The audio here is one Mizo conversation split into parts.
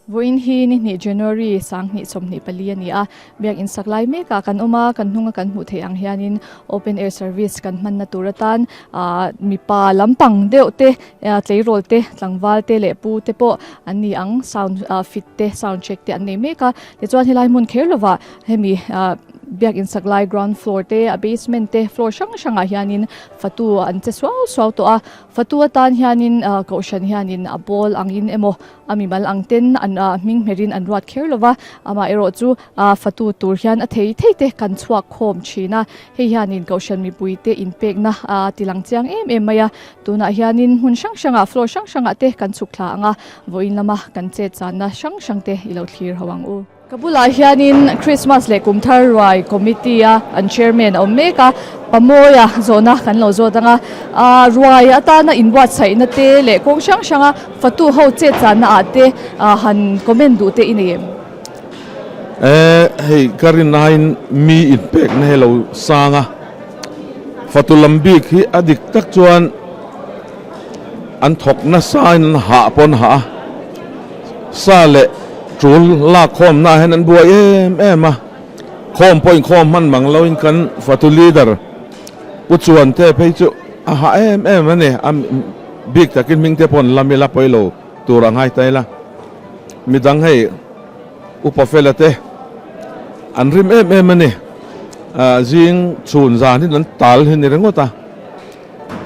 Vawiin hi ni hnih January 2024 a ni a, biak insak lai mekah kan awm a, kan hnunga kan hmuh theih ang hianin open air service kan hmanna tur atan ah mipa lampang deuh te tleirawl te tlangval te leh pu te pawh an ni ang sound fit te sound check te an nei mek a, tichuan helai hmun kher lovah hemi ah biak insak lai ground floor te a basement te floor hrang hrangah hianin fatu an che suau suau tawh a, fatu atan hianin kohhran hianin a ball angin emaw A mimal ang ten an hming hmerin an ruat kher lova, amaherawh chu fatu tur hian a thei thei te kan chhuak khawm thin a, hei hianin Kohhran mipui te inpekna a ti lang chiang em em mai a, tunah hianin hmun hrang hrangah floor hrang hrangah te kan chhuk thla ang a, vawiin lama kan chet channa hrang hrang te i lo thlir ho ang u. Ka bulah hianin Christmas leh kum thar ruai committee a an chairman a awm mek a, Pamawia zawhna kan lo zawt ang a, ah ruai atana inbuatsaihna te leh kawng hrang hranga fatu ho chet channa ah te han comment duh te i nei em? Eh hei ka rin aiin mi inpekna hi lo sang a, fatu lam bik hi a dik tak chuan an thawk nasa in an hah pawh an hah a, sa leh tul lak khawmna ah hian an buai em em a, khawm pawh inkhawm hman mang lo in kan fatu leader Pu Chuante phei chu a hah em em a ni, a bik takin hming te pawh an lam ila pawi lo tur a ngai ta ila, midang hei upa fela te an rim em em a ni, zing chhun zan hi an tal hi ni ringawt a.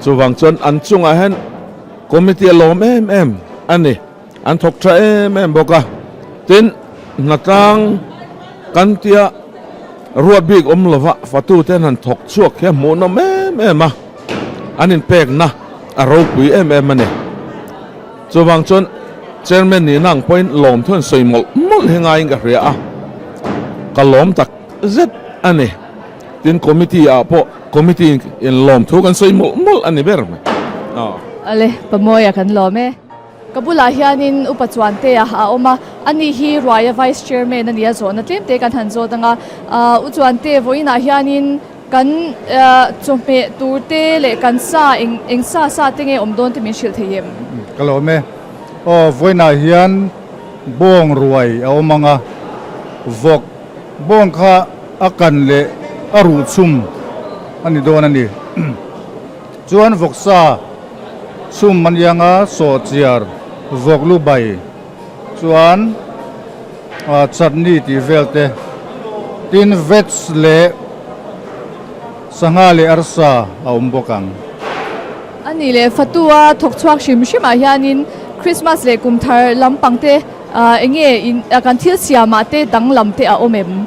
Chuvang chuan an chungah hian committee a lawm em em a ni, an thawk tha em em bawk a. Tin, hnatlang kan tia ruat bik awm lova fatute an han thawk chhuak hi a hmuhnawm em em a, an inpekna a ropui em em a ni. Chuvang chuan chairman nihna ang pawhin lawmthu an sawi mawlh mawlh hi ngaiin ka hria a, ka lawm tak zet a ni. Tin committee ah pawh committee in lawm thu kan sawi mawlh mawlh a ni ber mai. Ale, Pamawia kan lawm e. Ka bulah hianin Upa Chuantea a awm a, ani hi Ruaia Vice Chairman a ni a, zawhna tlem te kan han zawt ang a. U Chuante, vawiinah hianin kan chawhmeh tur te leh kan sa eng eng sa sa te nge awm dawn te min hrilh thei em? Ka lawm e. Aw, vawiinah hian bawng ruai a awm ang a, vawk Bawng kha a kan leh a ruh chhum a ni dawn a ni. Chuan vawksa chhum a nia nga sawhchiar vawk lu bai chuan chutney tih vel te, tin veg leh sangha leh arsa a awm bawk ang. A nih leh Fatua thawk chhuak hrim hrimah hianin Christmas leh kum thar lampang te Eng nge in kan thil siamah te danglam te a awm em?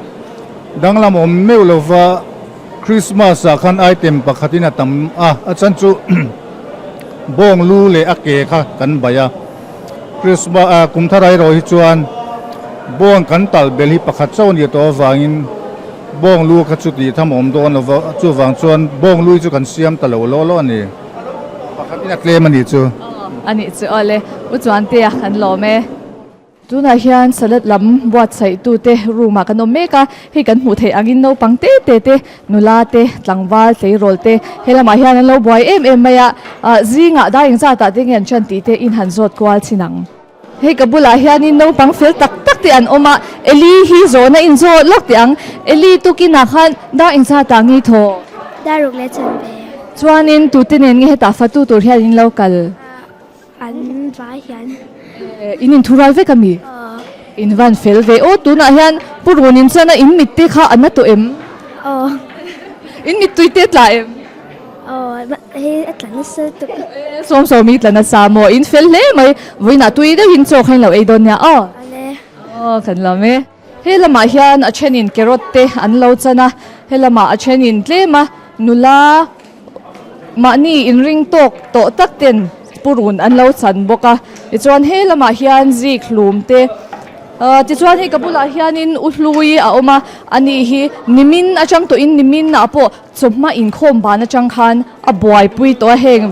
Danglam awm meuh lova Christmas ah khan item pakhatin a tam a, a chan chu bawng lu leh a ke kha kan baih a. Christmas ah kum thar erawh hi chuan bawng kan talh belh hi pakhat chauh a nih tawh avangin bawng lu kha chu tih tham a awm dawn lova, chuvang chuan bawng lu hi chu kan siam ta lo lawh lawh a ni. Pakhatin a tlem a nih chu. A nih chu awle. U Chuantea kan lawm e. Tunah hian salad lam buatsaih tute room ah kan awm mek a, hei kan hmuh theih angin naupang te te te, nula te, tlangval, tleirawl te he lamah hian an lo buai em em mai a, zingah dar engzatah te nge an ṭan tih te in han zawt kual chin ang. Hei ka bulah hianin naupang fel tak tak te an awm a, Eli hi zawhna in zawt lawk teh ang, Eli tukinah khan dar engzatah nge i thaw? Dar ruk leh chan ve. Chuanin tute nen nge hetah fatu tur hian in lo kal? An vai hian. In inthurual vek ami? Aw. In van fel ve. Aw tunah hian Pu Runin chuan a in mit te kha a na tawh em? Aw. In mittui te tla em? Aw hei a tla nasa lutuk. Sawm sawm i tla nasa maw? In fel hle mai. Vawiinah tui deuhin chaw kha in lo ei dawn nia aw. Awle. Aw kan lam e. He lamah hian a thenin carrot te an lo chan a, he lamah a thenin tlem a nula mahni inring tawk tawh tak ten purun an lo chan bawk a. Tichuan he lamah hian zik hlum te ahh tichuan hei ka bulah hianin u hlui a awm a, ani hi nimin atang tawhin nimin ah pawh Chawhma inkhawm ban atang khan a buaipui tawh a, heng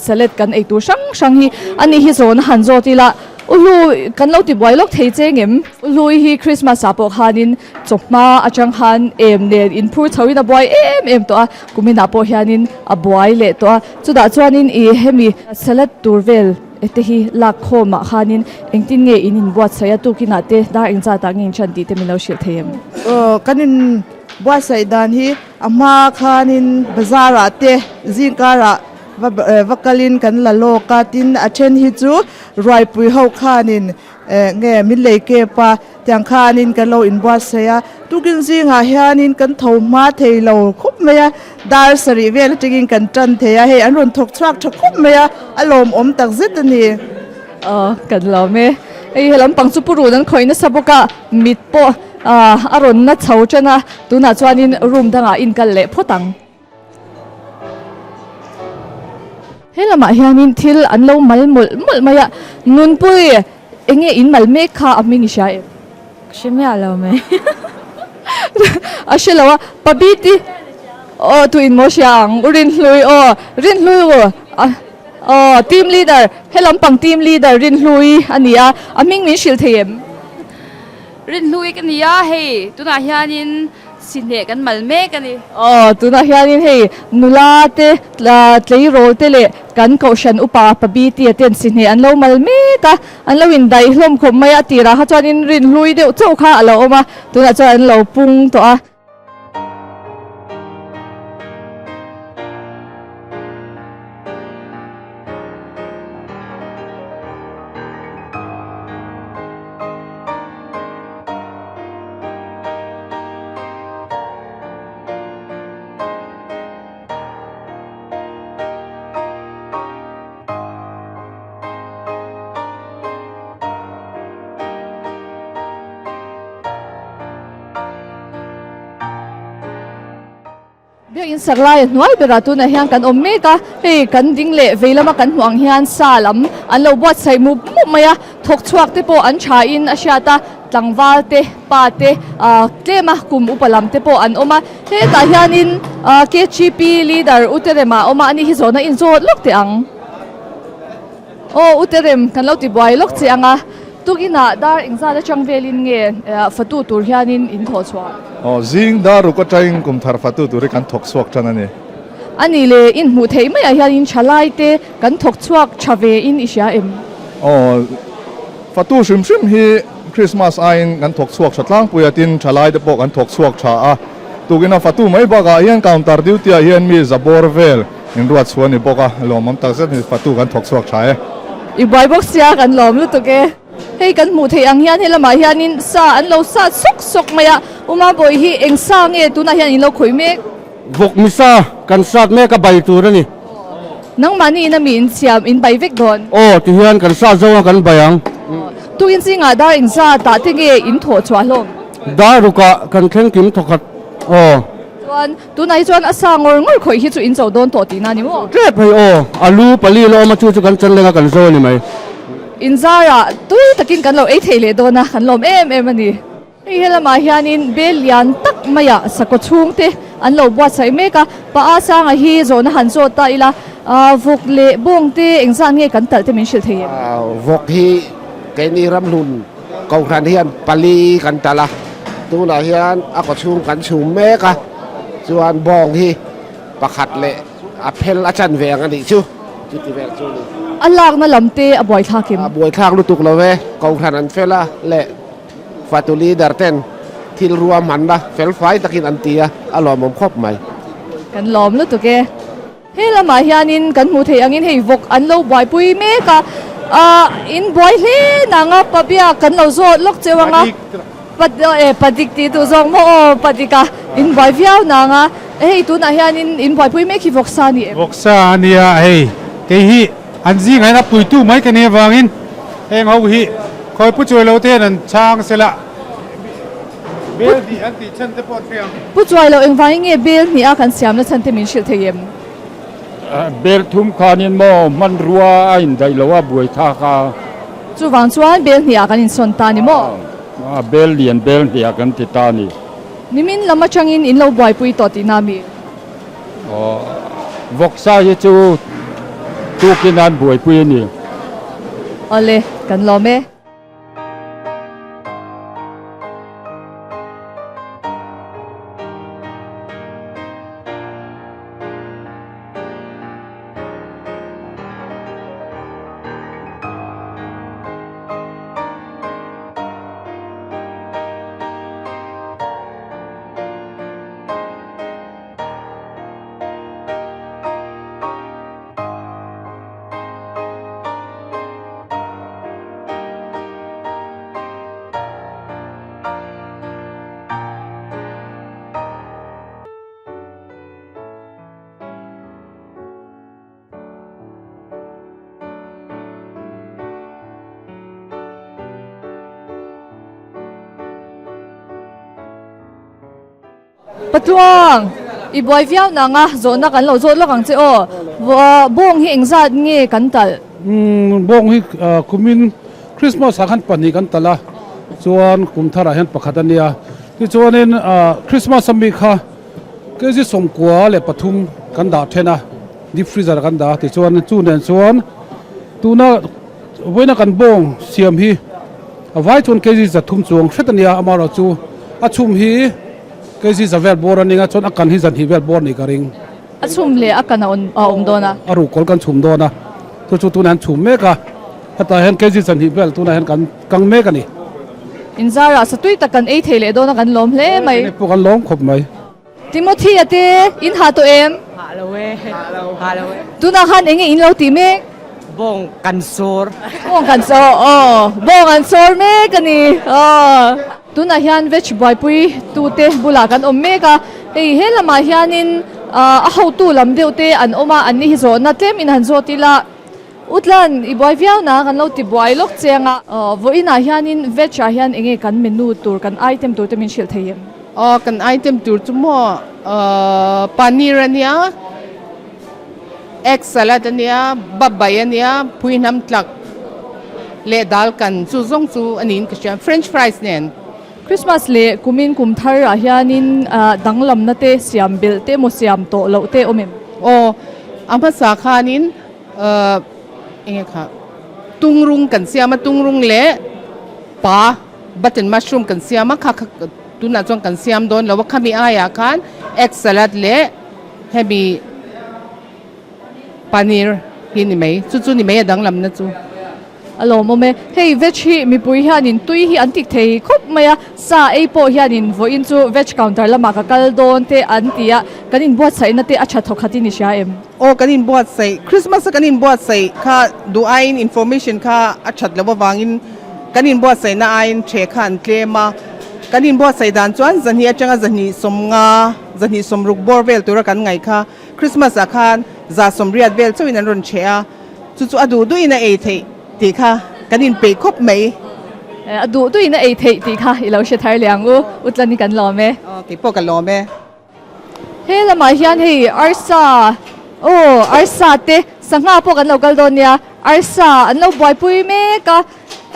salad kan ei tur hrang hrang hi a nih hi zawn a han zawt ila, U Hlu kan lo ti buai lawk thei che ngem? U Hlui hi Christmas ah pawh khanin chawhma atang khan em nen inphur chho in a buai em em tawh a, kuminah pawh hianin a buai leh tawh a, chutah chuanin ih hemi salad tur vel. te hi lak khawmah khanin engtin nge in inbuatsaih a tukinah te dar engzatah nge in ṭhan tih te min lo hrilh thei em? Aw kan inbuatsaih dan hi a hma khanin bazar ah te zingkarah va va kalin kan la lawk a tin a then hi chu ruaipui ho khanin Eh nge min lei kep a, tiang khanin kan lo inbuatsaih a, tukin zingah hianin kan tho hma thei lo khawp mai a, dar sarih vel atangin kan tan thei a, hei an rawn thawk chhuak tha khawp mai a, a lawmawm tak zet a ni. Aw kan lawm e, hei he lampang chu purun an khawih nasa bawk a, mit pawh a rawn na chho tan a, tunah chuanin room dangah inkal leh phawt ang. He lamah hianin thil an lo mal mawlh mawlh mai a, Nunpui eng nge in mal mek kha a hming i hria em? Ka hre miah lo mai. A hre lo a, Pabiti aw tu in maw hria ang, U Rinhlui aw, Rinhlui u aw team leader, he lampang team leader Rinhlui a ni a, a hming min hrilh thei em? Rinhlui ka ni a, hei tunah hianin Sihneh kan mal mek a ni. Aw, tunah hianin hei nula te, tleirawl te leh kan kohhran upa Pabiti-a ten sihneh an lo mal mek a, an lo indaih hlawm khawp mai a, a tirah kha chuanin rinhlui deuh chauh kha a lo awm a, tunah chuan an lo pung tawh a. Biakinn sak lai a hnuai berah tunah hian kan awm mek a, hei kan ding leh vei lama kan hmuh ang hian sa lam an lo buatsaih mup mup mai a, thawk chhuak te pawh an tha in a hriat a, tlangval te, pa te ah tlem a kum upa lam te pawh an awm a, hetah hianin ah KGP leader U Terema a awm a, ani hi zawhna inzawt lawk teh ang. Aw U Terem kan lo ti buai lawk che ang a, tukinah dar engzat atang velin nge fatu tur hianin in thawh chhuah? Aw zing dar ruk atangin kum thar fatu tur hi kan thawk chhuak tan a ni. A nih le in hmuh theih maiah hianin thalai te kan thawk chhuak tha ve in i hria em? Aw fatu hrim hrim hi Christmas aiin kan thawk chhuak tha tlangpui a tin thalai te pawh kan thawk chhuak tha a, tukina fatu mai bakah hian counter duty ah hian mi zabawr vel In ruat chhuah a ni bawk a, lawmawm tak zet ni fatu kan thawk chhuak tha e. I buai bawk sia kan lawm lutuk e. Hei kan hmuh theih ang hian helamah hianin sa an lo sat sawk sawk mai a, Uma Bawi hi eng sa nge tunah hian in lo khawih mek? Vawk misa kan sat mek a bai tur a ni. Nangmahni in ami in siam in bai vek dawn? Aw tihian kan sat zo a kan bai ang. Tukin zingah dar engzat ah te nge in thawh chhuah hlawm? Dar rukah kan thleng kim thawkhat aw. Chuan tunah hi chuan a sa ngawr ngawr khawih hi chu in cho dawn tawh tihna a ni maw? Tep hei aw, a lu pali la awm a chu chu kan chan lenga kan zo a ni mai. In zarah tui takin kan lo ei thei leh dawn a, kan lawm em em a ni. Hei helamah hianin bel lian tak maiah sakawr chhungte an lo buatsaih mek a, Pa A Sanga hi zawhna han zawt ta ila, vawk leh bawng te engzat nge kan talh te min hrilh thei em? Vawk hi keini ramhlun Kohhran hian pali kan talh a, tunah hian a kawchhung kan chhum mek a, chuan bawng hi pakhat leh a phel a chan ve ang a nih chu, chuti vel chu a ni. A lakna lam te a buaithlak em? A buaithlak lutuk lo e, Kohhran an fel a leh fatu leader ten thil ruahmanna fel fai takin an ti a, a lawmawm khawp mai. Kan lawm lutuk e. He lamah hianin kan hmuh theih angin hei vawk an lo buaipui mek a, ah in buai hle nang a pabia kan lo zawt lawk cheu ang a, padik tih duh zawk maw aw padik a in buai viau nang a, hei tunah hianin in buaipui mek hi vawksa a ni em? Vawksa a nia hei kei hi an zingah hian a puitu mai ka nih avangin heng ho hi khawi pu chuai lo te hian an chhang sela. Bel hnih an tih chhan te pawh an hria ang. Pu Chuai lo engvangin nge bel hnih a kan siamna chhan te min hrilh thei em? Bel thum khanin maw hmanrua a indaih lo a buai thlak a. Chuvang chuan bel hnih ah kan insawn ta ni maw? A bel lian bel hnih ah kan ti ta ni. Nimin lam atangin in lo buaipui tawh tihna mi? Aw, vawksa hi chu tukin an buaipui a ni. Awle, kan lawm e. Patluang, i buai viau nang a, zawhna kan lo zawt lawk ang che aw. Bawng hi engzat nge kan talh? Umm, bawng hi kumin Christmas ah khan pahnih kan talh a, chuan kum tharah hian pakhat a nia. Tichuanin Christmas a mi kha kg 93 kan dah then a, deep freezer ah kan dah a, tichuan chu nen chuan tuna vawiina kan bawng siam hi a vai chuan kg 300 chuang hret a nia, amaherawhchu a chhum hi kg za vel bawr a ning a, chuan a kan hi 200 vel bawr nih ka ring. A chhum leh a kan a awm dawn a. A ruhkawl kan chhum dawn a, chu chu tunah hian chhum mek a, hetah hian kg 200 vel tunah hian kan kang mek a ni. Inzarah satui tak kan ei thei leh dawn a kan lawm hle mai. Keini pawh kan lawm khawp mai. Timothy a te in ha tawh em? Ha lo e, ha lo e. Tunah khan enge in lo tih mek? Bawng kan sawr. Bawng kan sawr aw, bawng an sawr mek a ni aw. Tunah hian veg buaipui tute bulah kan awm mek a, hei he lamah hianin a hotu lam deuh te an awm a, an ni hi zawhna tlem in han zawt ila. Utlan i buai viau na kan lo ti buai lawk cheng a. Vawiinah hianin veg ah hian enge kan menu tur kan item tur te min hrilh thei em? Aw kan item tur chu maw paneer a nia, egg salad a nia, babai a nia, phui hnam tlak leh dal kan chu zawng chu a niin ka hria french fries nen. Christmas leh kumin kum thar ah hianin danglamna te siam belh te emaw siam tawh loh te awm em? Aw a hmasa khanin Enge kha tungrung kan siam a, tungrung leh pa button mushroom kan siam a, kha kha tunah chuan kan siam dawn lo a, khami aiah khan egg salad leh hemi paneer hi ni mai, chu chu ni mai a danglamna chu. A lawmawm e. Hei veg hi mipui hianin tui hi an tik thei khawp mai a, sa ei pawh hianin vawiin chu veg counter lamah ka kal dawn te an ti a, kan inbuatsaihna te a tha thawk khatin i hria em? Aw kan inbuatsaih, Christmas a kan inbuatsaih kha duh aiin information kha a that loh avangin kan inbuatsaihna aiin the kha an tlem a, kan inbuatsaih dan chuan zahnih atanga zahnih 50, zahnih 60 bawr vel tura kan ngaih kha Christmas ah khan 180 vel chauhin an rawn chhe a. Chu chu a duh duhin a ei theih tih kha kan inpeih khawp mai. A duh duhin a ei theih tih kha i lo hre thar leh ang u, U Tlani kan lawm e. Aw kei pawh ka lawm e. He lamah hian hei arsa aw arsa te sangha pawh kan lo kal dawn nia, arsa an lo buaipui mek a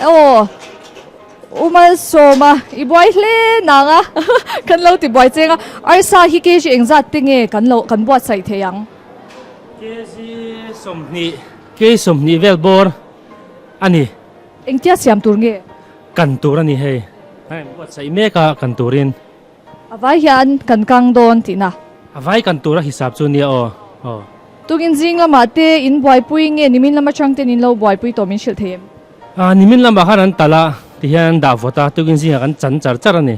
aw U Malsawma i buai hle nang a kan lo ti buai cheng a, arsa hi kg engzat te nge kan lo kan buatsaih thei ang? Kg 20, K 20 vel bawr a ni. Engtia siam tur nge? Kan tur a ni hei. Kan in buatsaih mek a kan turin. A vai hian kan kang dawn tihna. A vai kan tur a hisap chu nia aw. Aw. Tukin zing lamah te in buaipui nge nimin lama chang ten in lo buaipui tawh min hrilh thei em? Nimin lamah khan an talh a, tihian an dah vawt a, tukin zingah kan chan char char a ni.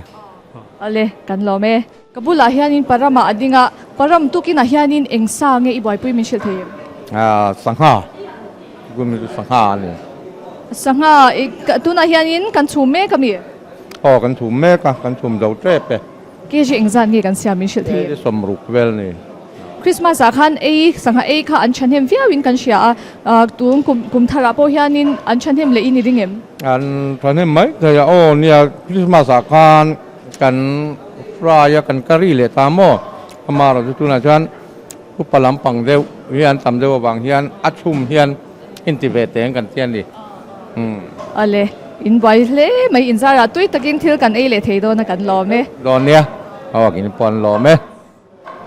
Awle, kan lawm e. Ka bulah hianin Paramah a ding a, Param tukinah hianin eng sa nge i buaipui min hrilh thei em? Sangha, tukin chu sangha a ni. Sangha, tunah hianin kan chhum mek a mi? Aw, kan chhum mek a, kan chhum zo tep e. Kg engzat nge kan siam min hrilh thei em? Kg 60 vel a ni. Christmas ah khan ei, sangha ei kha an thahnem viau in kan hria a, tun kum kum tharah pawh hianin an thahnem leh in i ring em? An thahnem mai thei a, aw nia Christmas ah khan Kan fry a kan curry leh ta maw? Amaherawh chu tunah chuan upa lampang deuh hi an tam deuh avang hian a chhum hian inti ve teng kan ti a ni. Umm. Awle, in buai hle mai inzarah tui takin thil kan ei leh thei dawn a kan lawm e. Dawn nia, aw in pawh an lawm e.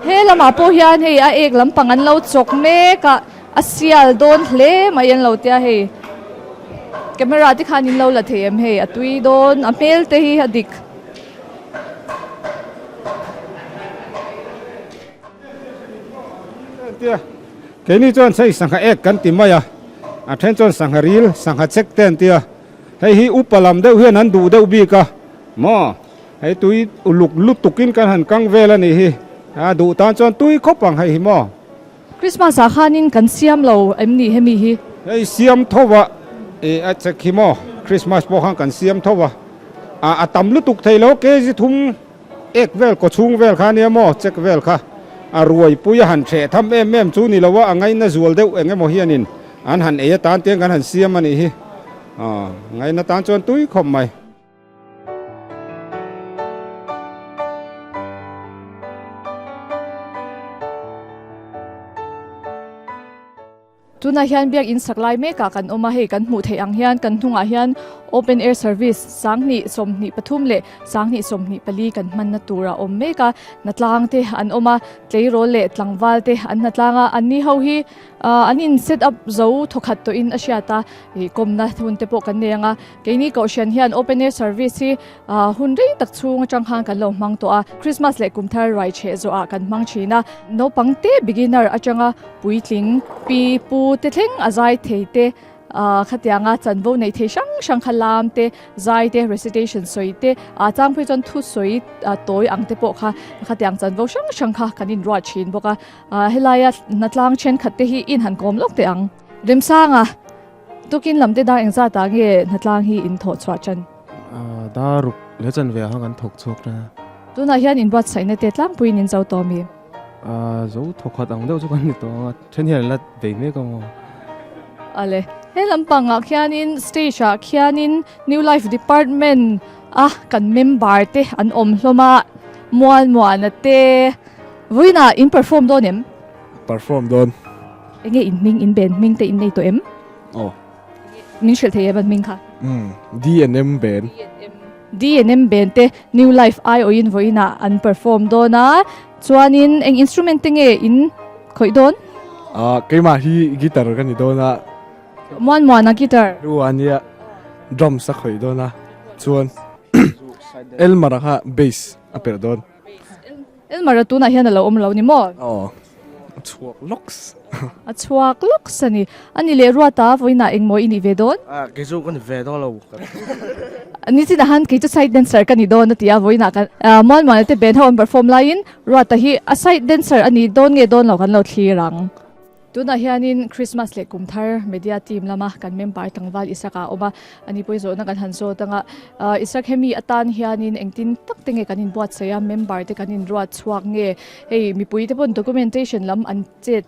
He lamah pawh hian hei a ek lampang an lo chawk mek a, a sial dawn hle mai an lo tia hei camera te khan in lo la thei em hei a tui dawn a hmel te hi a dik. Keini chuan hei sangha ek kan ti mai a, a then chuan sangha ril, sangha chek te an ti a, hei hi upa lam deuh hian an duh deuh bik a maw. Hei tui uluk lutukin kan han kang vel a nih hi. A duh tan chuan tui khawp ang hei hi maw? Christmas ah khanin kan siam lo em ni hemi hi? Hei siam tho a, i a chek hi maw? Christmas pawh khan kan siam tho a, a a tam lutuk thei lo kg thum ek vel kaw chhung vel kha nia maw chek vel kha a ruai pui a han hreh tham em em chu ni lo a, a ngaina zual deuh eng emaw hianin an han ei atan tiang kan han siam a nih hi. Aw ngaina tan chuan tui khawp mai. Tunah hian biakinn sak lai mekah kan awm a, hei kan hmuh theih ang hian kan hnungah hian open air service 20 23 leh 20 24 kan hmanna tur a awm mek a, hnatlang te an awm a, tleirawl leh tlangval te an hnatlang a, anni ho hi an in set up zo thawkhat tawhin a hriat a, ih kawmna hun te pawh kan nei ang a, keini kohhran hian open air service hi hun rei tak chhung atang khan kan lo hmang tawh a, Christmas leh kum thar ruai chheh zawhah kan hmang thin a, naupang te beginner atanga puitling pi pu te thleng a zai thei te khatianga chanvo nei thei hrang hrang kha lam te zai te recitation sawi te ah chang phei chuan thu sawi tawi ang te pawh kha khatiang chanvo hrang hrang kha kan inruat thin bawk a, helaia hnatlang thenkhat te hi in han kawm lawk teh ang. Remsanga, Tukin lam te dar engzat ah nge hnatlang hi in thawh chhuah tan? Dar ruk leh chanve ah khan kan thawk chhuak tan a. Tunah hian inbuatsaihna te tlangpuiin in zo tawh mi? Zo thawkhat ang deuh chu kan ni tawh ang a, then hian an la bei mek ang aw. Ale, he lampangah khianin stage ah khianin New Life Department a kan member te an awm hlawm a, Mualmuana te vawiinah in perform dawn em? Perform dawn. Enge in hming, in ben hming te in nei tawh em? Aw. Min hrilh thei em an hming kha? Umm, D&M ben. D&M ben te New Life aiawhin vawiinah an perform dawn a, chuanin eng instrument te nge in khawih dawn? Ah, keimah hi guitar ka ni dawn a. Muan muana guitar. Lu a nia, drums a khawih dawn a, chuan Elmar a kha bass a perh dawn. Elmar a tunah hian a lo awm lo ni maw? Aw, a chhuak lawks. A chhuak lawks a ni. A ni leh Ruata, vawiinah engmaw i nih ve dawn? Ah, kei chu ka ni ve dawn lo. Ni chinah han kei chu side dancer ka ni dawn a ti a, vawiinah kan Mualmuana te band ho an perform laiin Ruata hi a side dancer a ni dawn nge dawn lo kan lo thlir ang. Tunah hianin Christmas leh kum thar media team lama kan member tlangval Isaac a awm a, ani pawh hi zawhna kan han zawt ang a. Isaac hemi atan hianin engtin tak te nge kan inbuatsaih a, member te kan inruat chhuak nge? Hei mipui te pawn documentation lam an chet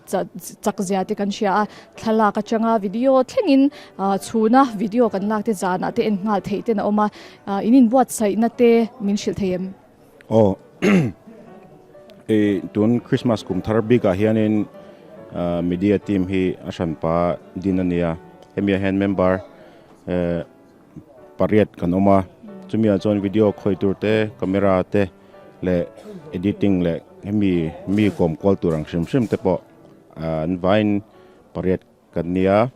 chak zia te kan hria a, thlalak atanga video thlengin chhuna video kan lak te zanah te en nghal theih ten a awm a, in inbuatsaihna te min hrilh thei em? Aw i tun Christmas kum thar bikah hianin media team hi a hranpa din a nia hemi ah hian member pariat kan awm a chumi ah chuan video khawi tur te camera te leh editing leh hemi mi kawm kual tur ang hrim hrim te pawh an vaiin pariat Kan nia.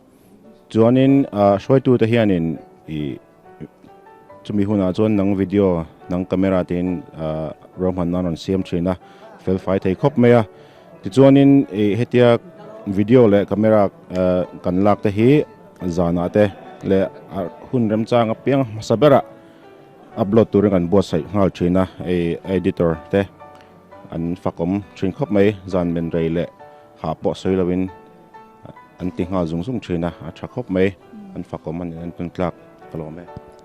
Chuanin hruaitute hianin ih chumi hunah chuan nang video, nang camera tiin ruahmanna an rawn siam thin a, fel fai thei khawp mai a. Tichuanin ih hetia video leh camera kan lak te hi zanah te leh hun remchang apiang hmasa berah upload turin kan buatsaih nghal thin a, hei editor te an fakawm thin khawp mai zan men rei leh hah pawh sawi loin. An ti nghal zung zung thin a, a tha khawp mai. An fakawm a ni, an tun tlak ka lawm e.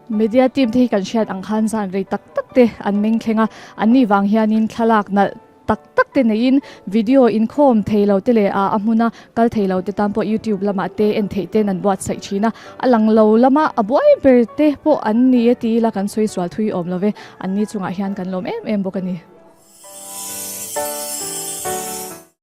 Media team te hi kan hriat ang khan zan rei tak tak te an meng thleng a, an nih vang hianin thlalak nalh tak tak te neiin video inkhawm thei lo te leh a hmuna kal thei lo te tan pawh YouTube lamah te en theih ten an buatsaih thin a, a lang lo lama a buai ber te pawh an ni e ti ila kan sawi sual thui awm lo ve, an ni chungah hian kan lawm em em bawk a ni.